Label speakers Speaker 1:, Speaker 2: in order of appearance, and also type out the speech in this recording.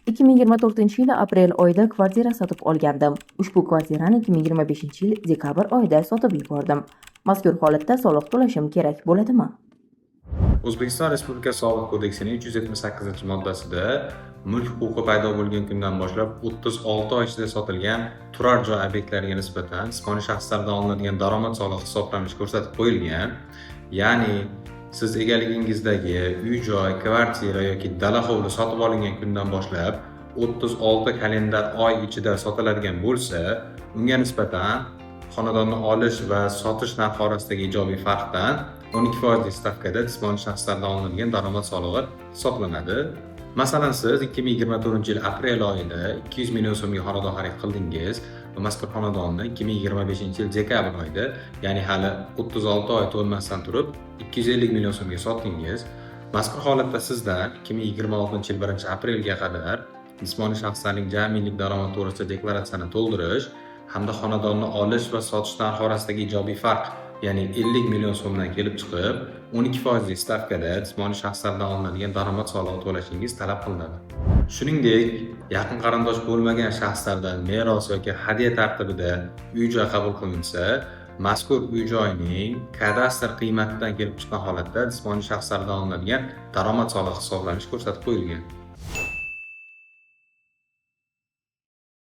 Speaker 1: 2024-yil aprel oyida kvartira sotib olgandim. Ushbu kvartirani 2025-yil dekabr oyida sotib yubordim. Mazkur holatda soliq to'lashim kerak bo'ladimi?
Speaker 2: O'zbekiston Respublikasi Soliq kodeksining 378-moddasida mulk huquqi paydo bo'lgan kundan boshlab 36 oy ichida sotilgan turar joy obyektlariga nisbatan jismoniy shaxslardan olinadigan daromad solig'i hisoblanishi ko'rsatib qo'yilgan. Ya'ni siz egaligingizdagi uy-joy, kvartira yoki dala hovli sotib olingan kundan boshlab 36 kalendar oy ichida sotiladigan bo'lsa, unga nisbatan xonadonni olish va sotish narxi orasidagi ijobiy farqdan 12 foizlik stavkada jismoniy shaxslardan olinadigan daromad solig'i hisoblanadi. Masalan, siz 2024-yil aprel oyida 200 million so'mga xonadon xarid qildingiz va mazkur xonadonni 2025-yil dekabr oyida, ya'ni hali 36 oy to'lmasdan turib 250 million so'mga sotdingiz. Mazkur holatda sizdan 2026-yil 1-aprelga qadar jismoniy shaxslarning jami yillik daromadi to'g'risida deklaratsiyani to'ldirish hamda xonadonni olish va sotish narxi orasidagi ijobiy farq, ya'ni 50 million so'mdan kelib chiqib 12 foizlik stavkada jismoniy shaxslardan olinadigan daromad solig'i to'lashingiz talab qilinadi. Shuningdek, yaqin qarindosh bo'lmagan shaxslardan meros yoki hadya tartibida uy-joy qabul qilinsa, mazkur uy-joyning kadastr qiymatidan kelib chiqqan holatda jismoniy shaxslardan olinadigan daromad solig'i hisoblanishi ko'rsatib qo'yilgan.